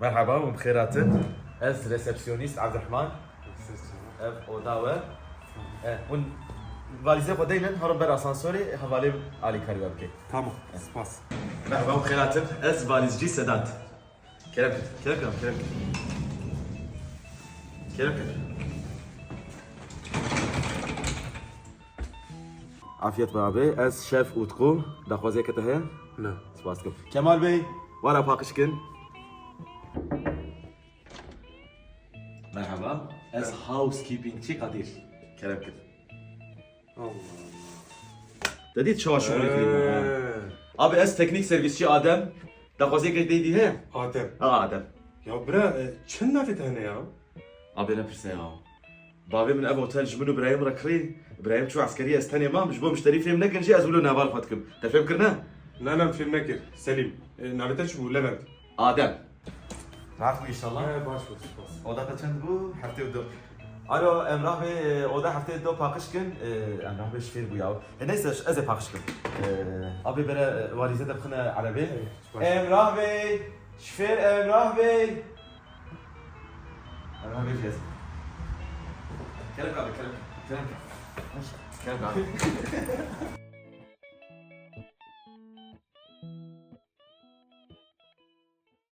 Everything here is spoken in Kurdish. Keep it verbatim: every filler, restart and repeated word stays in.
Merhaba û bi xêr hatin. Ez resepsiyonîst Abdurrahman. Ev oda we. E, hûn valîzê xwe deynin, herin ber asansorê, hevalê alîkarî we bike. Tamam, spas. Merhaba û bi xêr hatin. Ez valîzcî Sedat. Kerem kir, kerem kir, kerem kir. Kerem kir. Afiyet be abi. Ez şef Utku. Daxwaziyeke te heye? Ne. Spas dikim. Kemal Bey, wara paqij kin. Merhaba. Ez housekeepingçî Kadir. Kerem kir. Allah Allah. Te dît çawa şixulê kirî me, ha? Ee. Abi, ez teknîk servîsçî Adem. Daxwaziyeke te dî heye? Adem. Ha, Adem. Ya bira, e, çend navê te hene ya? Abi, ne pirse ya. Bavê min ev otel ji min û birayê min re kirî. Birayê min çû eskeriyê, ez tenê mam. Ji bo mişterî fêm nekin jî, ez wilo nava li xwe dikim. Te fêm kirine? Na, na, fêm nekir. Selîm. E, navê te çi bû? Levent. Adem. Rahat bû inşallah. He, baş bû, spas. Oda te çend bû? Heftê û du. Alo, Emrah Bey, e, oda heftê û du paqij kin. E, Emrah Bey ji fêr bû ya. E, neyse, ez ê paqij kim. E, abi bere, e, valîzê de bixine erebê. Evet, baş. Emrah Bey, ji fêr Emrah Bey. Emrah Bey jî ez. Kerem abi, kerem. Kerem. Kerem abi.